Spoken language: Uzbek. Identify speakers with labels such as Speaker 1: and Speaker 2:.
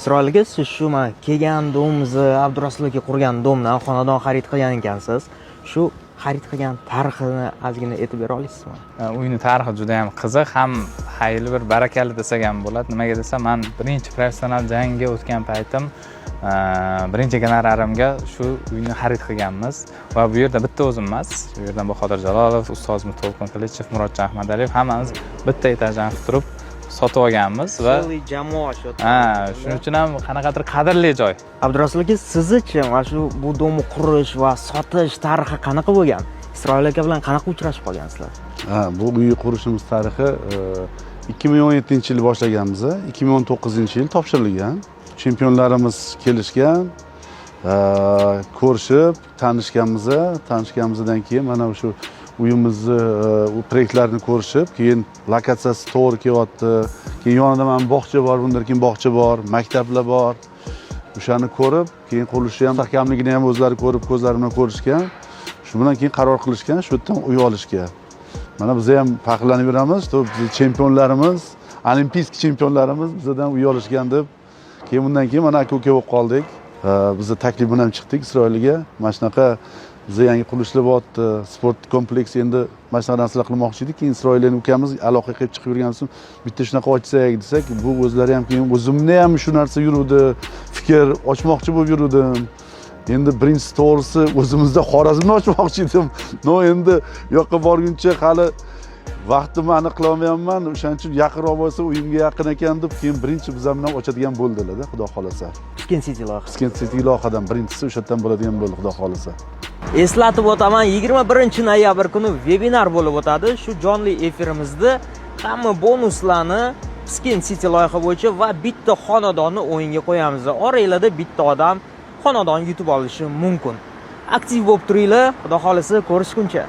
Speaker 1: Isroil aka, siz shu mana kelgan дом imizni, Abdurasul aka qurgan дом dan xonadon xarid qilgan ekansiz. Shu xarid qilgan tarixini ozgina aytib bera olasizmi?
Speaker 2: Uyni tarixi juda ham qiziq, ham xayrli, bir barakali desak ham bo'ladi. Nimaga desa, man birinchi professional jangga o'tgan paytim birinchi gonorarimga shu uyni xarid qilganmiz va bu yerda bitta o'zim emas, bu yerdan Bahodir Jalolov, ustozimiz To'lqin Qilichev, Murodjon Ahmadaliyev, hammamiz bitta etajdan qilib turib sotib olganmiz va
Speaker 1: Целый jamoa shu.
Speaker 2: Ha, shuning uchun ham qanaqadir qadrli joy.
Speaker 1: Abdurasul aka, sizichi, mana shu bu дом ni qurish va sotish tarixi qanaqa bo'lgan? Isroil aka bilan qanaqa uchrashib qolgansizlar?
Speaker 3: Ha, bu uy qurishimiz tarixi 2017-yil boshlaganmiz, 2019-yil topshirilgan. Chempionlarimiz kelishgan, ko'rishib tanishganmiz. Tanishganimizdan keyin mana shu uyimizni u proyektlarni ko'rishib, keyin lokatsiyasi to'g'ri kelyapti. Keyin yonida mana bog'cha bor, bundan keyin bog'cha bor, maktablar bor. O'shani ko'rib, keyin qurilishi ham mustahkamligini ham o'zlari ko'rib, ko'zlari bilan ko'rishgan. Shu bilan keyin qaror qilishgan shu yerdan uy olishga. Mana biz ham faxrlanib yuramiz, что bizni chempionlarimiz, олимпийский chempionlarimiz bizdan uy olishgan deb. Keyin bundan keyin mana aka uka bo'lib qoldik. Bizni taklif bilan chiqdik Isroilga. Mana shunaqa biza yangi qurilishlar bo'lyapti, sport kompleks, endi mana shunaqa narsalar qilmoqchi edik. Keyin Isroilni ukamiz aloqa qilib chiqib yurgan so'ng, bitta shunaqa ochsak desak, bu o'zlari ham, keyin o'zimda ham shu narsa yuruvdi, fikr ochmoqchi bo'lib yuruvdim. Endi birinchisi, to'g'risi, o'zimizda Xorazmda ochmoqchi edim. Но endi u yoqqa borguncha hali vaqtimni aniq qilolmayapman. O'shaning uchun yaqinroq bo'lsa, uyimga yaqin ekan deb, keyin birinchi bizlar bilan ochadigan bo'ldilarda, xudo xohlasa.
Speaker 1: Piskent City loyihasi.
Speaker 3: Piskent City loyihadan birinchisi o'sha yerdan bo'ladigan bo'ldi, xudo xohlasa.
Speaker 1: Eslatib o'taman, 21 noyabr kuni vebinar bo'lib o'tadi. Shu jonli efirimizda hamma bonuslarni Piskent City loyiha bo'yicha va bitta xonadonni o'yinga qo'yamiz. Oranglarda bitta odam xonadon yutib olishi mumkin. Aktiv bo'lib turinglar, xudo xohlasa, ko'rishguncha.